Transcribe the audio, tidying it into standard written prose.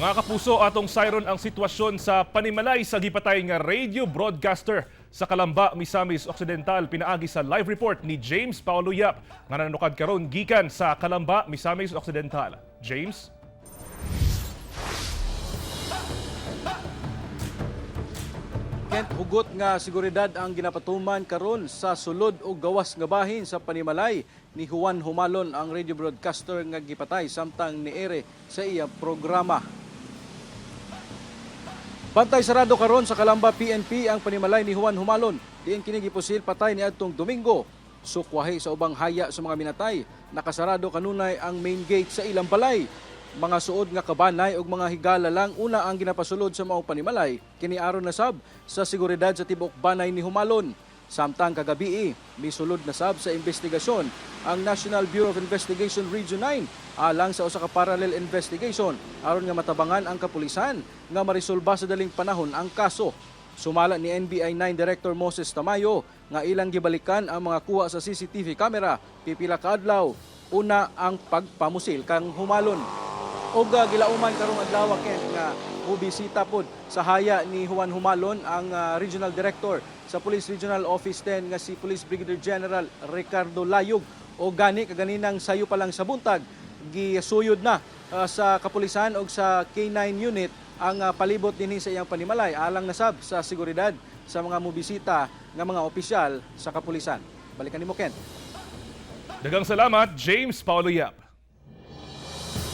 Mga kapuso, atong sayron ang sitwasyon sa panimalay sa gipatay nga radio broadcaster sa Calamba, Misamis Occidental, pinaagi sa live report ni James Paulo Yap nga nanukad karon gikan sa Calamba, Misamis Occidental. James? Kent, hugot nga seguridad ang ginapatuman karon sa sulod o gawas nga bahin sa panimalay ni Juan Humalon, ang radio broadcaster nga gipatay samtang niere sa iyang programa. Bantay sarado karon sa Calamba PNP ang panimalay ni Juan Humalon. Diin kini gipusil patay niadtong Domingo. Sukwahi sa ubang haya sa mga minatay. Nakasarado kanunay ang main gate sa ilang balay. Mga suod nga kabanay ug mga higala lang una ang ginapasulod sa maong panimalay. Kini aron na sab sa seguridad sa tibuok banay ni Humalon. Samtang kagabii, misulod na sab sa investigasyon ang National Bureau of Investigation Region 9 alang sa usa ka parallel investigation aron nga matabangan ang kapulisan nga maresolba sa daling panahon ang kaso. Sumala ni NBI 9 Director Moses Tamayo nga ilang gibalikan ang mga kuha sa CCTV camera pipila ka adlaw una ang pagpamusil kang Humalon. Og gilauman karong adlaw, Kent, nga mubisita pod sa haya ni Juan Humalon ang Regional Director sa Police Regional Office 10 nga si Police Brigadier General Ricardo Layug. O gani kaganinang sayo pa lang sa buntag, gisuyod na sa kapulisan og sa K9 unit ang palibot dinhi sa iyang panimalay alang nasab sa seguridad sa mga mubisita nga mga opisyal sa kapulisan. Balikan nimo, Kent. Daghang salamat, James Paulo Yap.